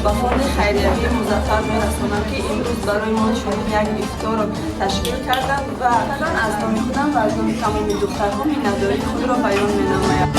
Ба фонди хайриявии Музаффар мерасонам, ки имрӯз барои мо чунин як ифторро ташкил карданд, ва аз номи худам ва аз номи тамоми духтарҳо миннатдории худро баён менамоям.